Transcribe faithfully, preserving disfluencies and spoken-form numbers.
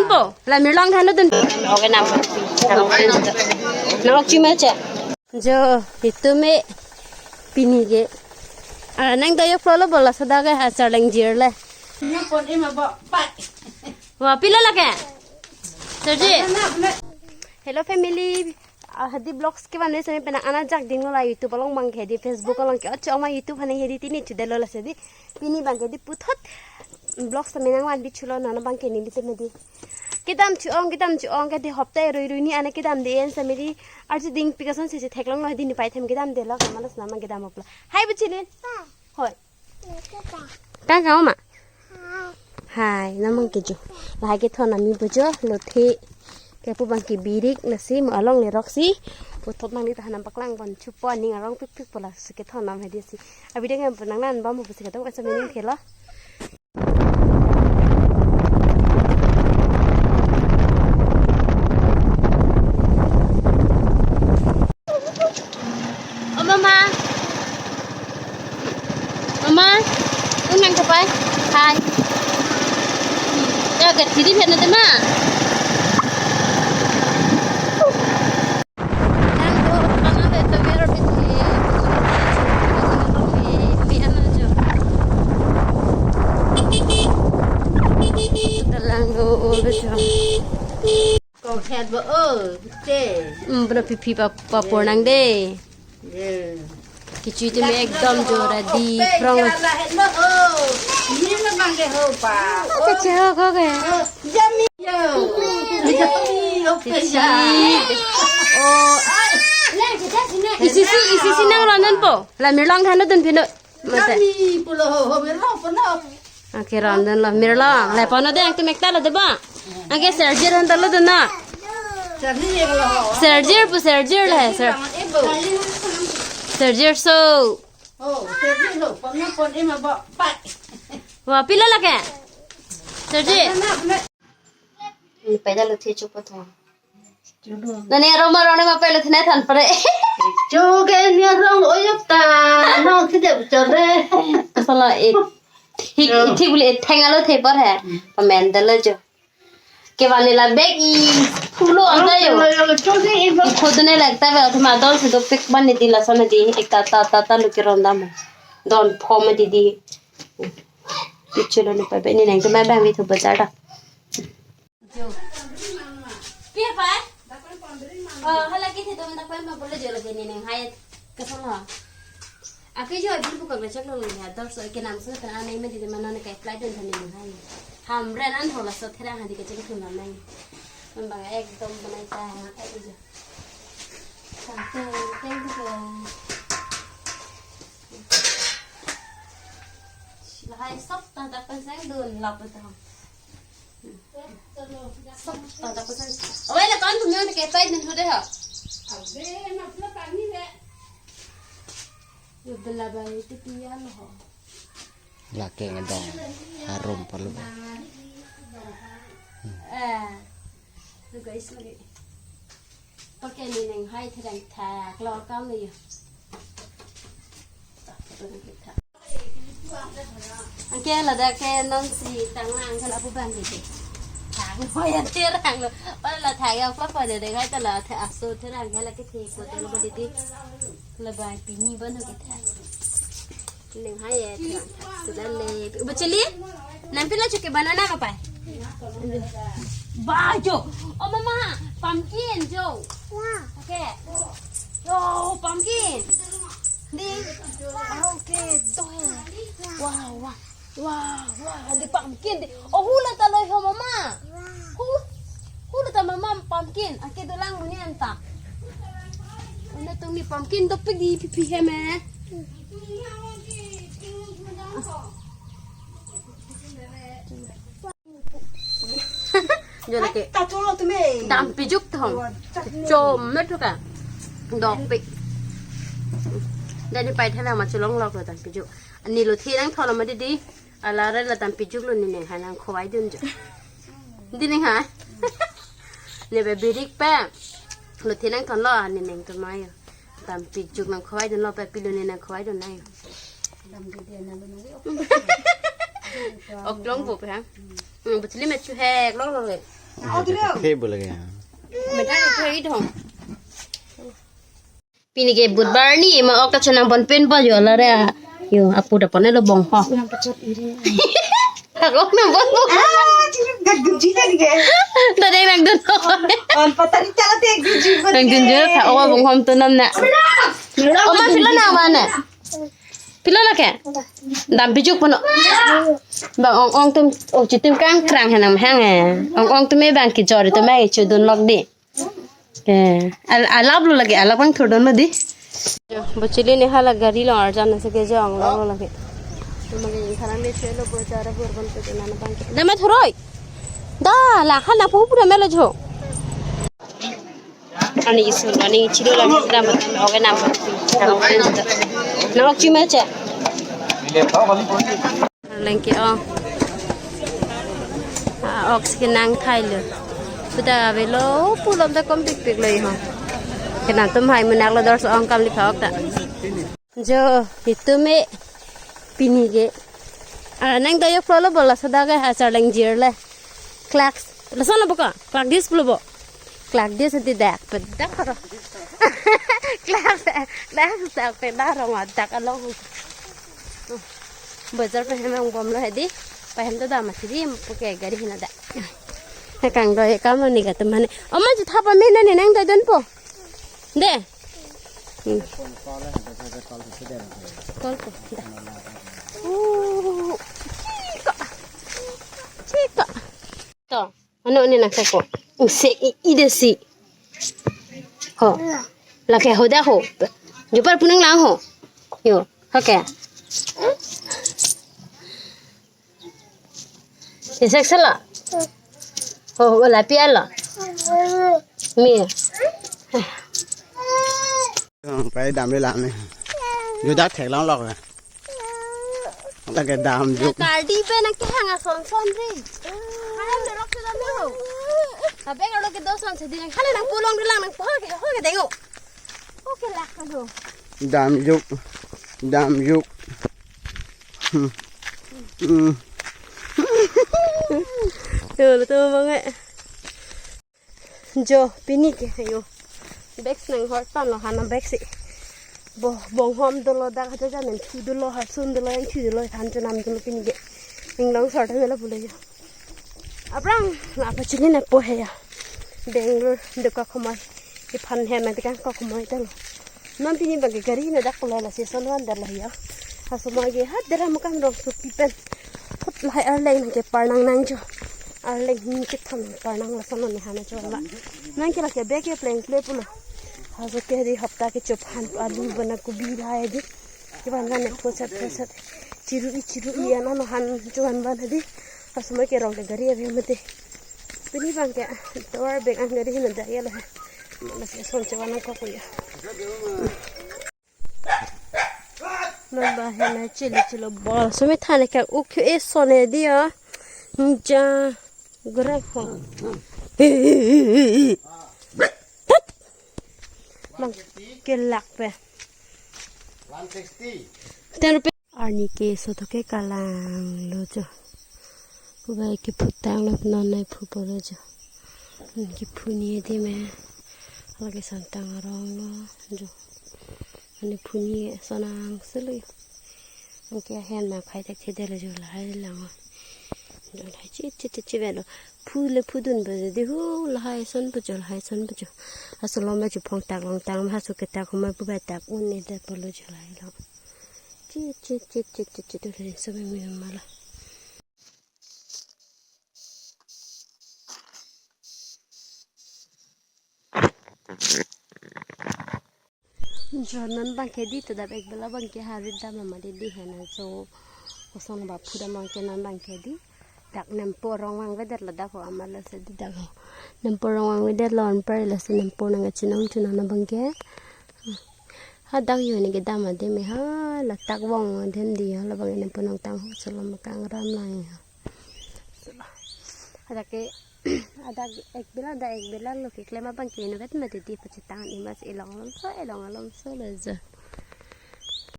Ko, la mirlong than dun. Okay, nam. Nang ok chima che. Jo, itu me pini ke. Ah, nang tayo follow bola sada ke ha charleng jir le. Nya pon ima bo, pai. Wa, pila lake? Sergi. Hello family. Ah, hadi vlogs ke van sami penang ana jak ding lo la YouTube along bang ke di Facebook along ke ocho ama YouTube haneng hedi tini chude lo la sedi. Pini bang ke di puthot vlogs sami nang van bichulo nana bang ke neli te medi. Kedam chu-ong, kedam chu-ong ke di hopta rui rui ni ana kedam de en sami di arju ding pikason se se theklong lo di ni pai them kedam de lo kamalas nama kedam opla. Hai buchilin. Hoi. Kang kang ma. Hai, namang kejo. Lahai kethon ami bujo, lothe. Kepu bang ke birik nasi mo along le roksi. Puthot nang di tahanam paklang pon chupo aning arong pik pik pola si kethon nam hadi si. Abi deng yang penang nan bam pusi kadam kan sami ning khelo. O mama. Mama, tung nang kapai. Hai. Ya, gat kiri phet na tema. Lang do, ano de to, where are we? Lang do, all the time. Kong het bo o, te. Hmm, bro, pipi pa, pa por nang de. Ye. Kechui te me ekdom jora di prong. Kechui ho ko ke. Jami yo. Jami, okay, kechui. Oh. Isi si, isi si nang ronan po. La mirlong than dun pino. Mate. Kami pulo ho, ho, mirlong puno. Oke, ronan lo, mirlong. Le pono de, ang tu mekta lo de ba. Angke Sergio han talo de na. Sergio lo ho. Sergio pu Sergio le, Ser-, Sergio so. Oh, Sergio lo, pono pon ima bo, pai. Wa, pila lake? Sergio. Ni pai da lo the chupo thong. Nani arong ma rong ma pelo thene than pare. Chuke ni arong oyok ta, nong thide chore. Kasala e. Thik, thik bule theng alo the par hai. Pamen dalo jo. Ke bani la bag i phulo anta yo. Chuke i ba. Khudne lagta ba thma dol se do pik ban ni di lason di ekta ta ta ta lo ke rondam. Don phom di di. Pichulo ni pa be ni nang tu ma bang vi thu bazar ta. Jo. Pi hai pai? Oh, hala kethe dom dak pai ma bole jo lake ni neng hai. Kasong ha. Ake jo bil bukak le chak lo ni ha. Dor so ke nam so ta anai me di mana ne kai flight don thani neng hai. Ham ren an hola so thera ha di ke chak thum nam nai. Man bang ekdom banai ta ha kai jo. Teng teng teng ke. Lahai sop ta ta pen sang dun lap ta. Sop ta ta pen sang. Awai la kan tum yon ke pai nin thu de ha. Yo bela bai tu pian ho. Lake ngedong harum palu. Eh. Tu guys lagi. Pakai ni neng hai thedang thak lor kam ni yo. Angke ladak ke non si tang lang ke lapu bang ke. Thang ho ya terang lo. Pala la thang ya pa pa de de hai ta la the aso terang ke la ke the ko te lo ba di di. La bai pini ban ho ke the. Neng hai ya terang. Sudah le. Uba chili? Nang pila chuke banana ma pai? Ba jo. Oh mama, pumpkin jo. Oke. Yo, pumpkin. Di. Oke, to hai. Wah, wah. Wah, wah, di pumpkin di. Oh, hula ta loi ho mama. Hu, hula ta mama pumpkin. Ake dolang muni anta. Una tumi pumpkin dopik di pipi hem eh. Jo lake. Ta cholo tume. Dam pijuk thong. Chom na thuka. Dopik. Dani pai thana ma chulong lok lo dam pijuk. Ani lo thi nang thon ma didi. Ala re la dam pijuk lo ni neng ha nang khowai dun jo. Di neng ha. Ne be birik pe. Lo thi nang thon lo ni neng to mayo. Dam pijuk nang khowai dun lo pe pilo ni nang khowai dun nang. Dam di dia na lo nang. Ok long bo pe ha. Hmm, butli me chu hek long long le. He boleh ya. Pini ke budbar ni ma ok ta chenang pon pen pa yo la re. Yo apu da pon lo bong ho. Hak ok nang pon bong. Ah, chinip gak dunji na ni ke. Tadeng nang dun. On patari chala te dunji. Nang dun je tha o bong hom tu nam na. Oma pilo nang mana? Pilo lake? Dam pijuk pono. Bang ong ong tum, oh, chitim kang krang henang hang eh. Ong ong tum e bang kejor tum e chudun lok di. Eh, al alap lo lagi, alap ang thurdon lo di. Bo chili ne hala gari lo arjan se ke jong lo lagi. Magi tharang le chelo bo jara bor bon pe nana bang. Dama thuroi. Da la khana pu pura melo jo. Ani isun, ani chilo lagi dam dam oke nam. Nam ok chima che. Lengke ong. Ah, ok si nang thai lo. Sudah avelo pulom ta kom pik pik lo iho. Kenam tum hai munak lo dor so ong kam li phak ta. Jo, itum e pini ke. Ah, nang doyok plo lo bola sada ke ha charleng jir le. Clarks. Lason lo bo ka? Clark dis plo bo. Clark dis di dak pedak aro. Clark, Clark dak pedak aro ma dak along. Bazar pe hem ong bom lo hedi. Pa hem to dam athi di, puke gari hina da. He kang doi kam lo ni ka tum mane. Oma ji thapa me na ni nang doi don po. De. Hmm. Kol ko. Da. Uh, chika. Chika. To. Ano ni nang ko. Se i, i de si. Ho. Lake ho da ho. Jupar punang lang ho. Yo. Okay. Isek sela. Oh, wala pi ala. Mi. Pai dam le lang ne. Yo dak thek lang lok. Lake dam juk. Kardi pe nang kehang ason son ri. Kehang dorok sudah ni ho. Abeng alo ke doson sedih nang. Hala nang pulong di lang nang pohor ke ho ke dengo. Oke lah kan ho. Dam juk. Dam juk. Hmm. Hmm. Tuh, tuh bang eh. Jo, pini ke, ayo. Bag si nang hor pan lo, hana bag si. Bo, bong hom dolo dak haja jamin thu dolo, hasun dolo, yang thu dolo, than chonam dolo pini ke. Inglong sort helo pulo jo. Aphrang, la apa chili na po he ya. Bangalore, de ka khomai. Iphan he ma de ka khomai ta lo. Non pini bagi gari na dak pula la season one dak la ya. Asomar ke ha dera mukam rong supi pen. Thot lahai arleng nang ke parnang nang jo. Arleng hini ke tham parnang lason ni hana jo ma. Nang ke lake bag ke pleng ple pulo. Haso ke di hapta ke chop han alu bana kubi lahai di. Kiban bana phosat phosat. Chiru i chiru i ana no han jo han bana di. Asomar ke rong ke gari ave mate. Pini bang ke tovar bag an gari hina da ya lo. Mana season che bana ko ko ya. Mamba hena chili chilo bol. Sumi thane ka ukhu e sone dia. Nja gurek ho. Mang kelak pe. Ten rupiah. Arni ke so to ke kalang lo jo. Kubai ke phutang lo non nai phu polo jo. Ke phu ni de me. Lagi santang arong lo jo. Ani phu ni sonang selo. Anke ahen ma khai tak thedelo jo lahai lang. Jo lahai chi chi chi chi velo. Phu le phu dun ba de hu lahai son pu jo lahai son pu jo. Asolom ba ju phong tak long tang ma su ke tak huma pu ba tak un ne de polo jo lahai lang. Chi chi chi chi chi chi tu le so me me ma la. Jo non bang ke di to dap ek bela bang ke harit dam ma di di hena jo kosong ba phu dam bang ke non bang ke di dak nempo rong vang vedet ladak ho amala se di dak ho nempo rong vang vedet lon per la se nempo nang chinom chinom na bang ke ha dak yo ni ke dam ade me ha ladak vong den di ha la bang nempo nong tang ho solo ma kang ram lang ha. Ada ke ada ek bela ada ek bela lo ke klem abang ke inovet ma titi pachetang ni mas ilong lom so ilong alom so lo jo.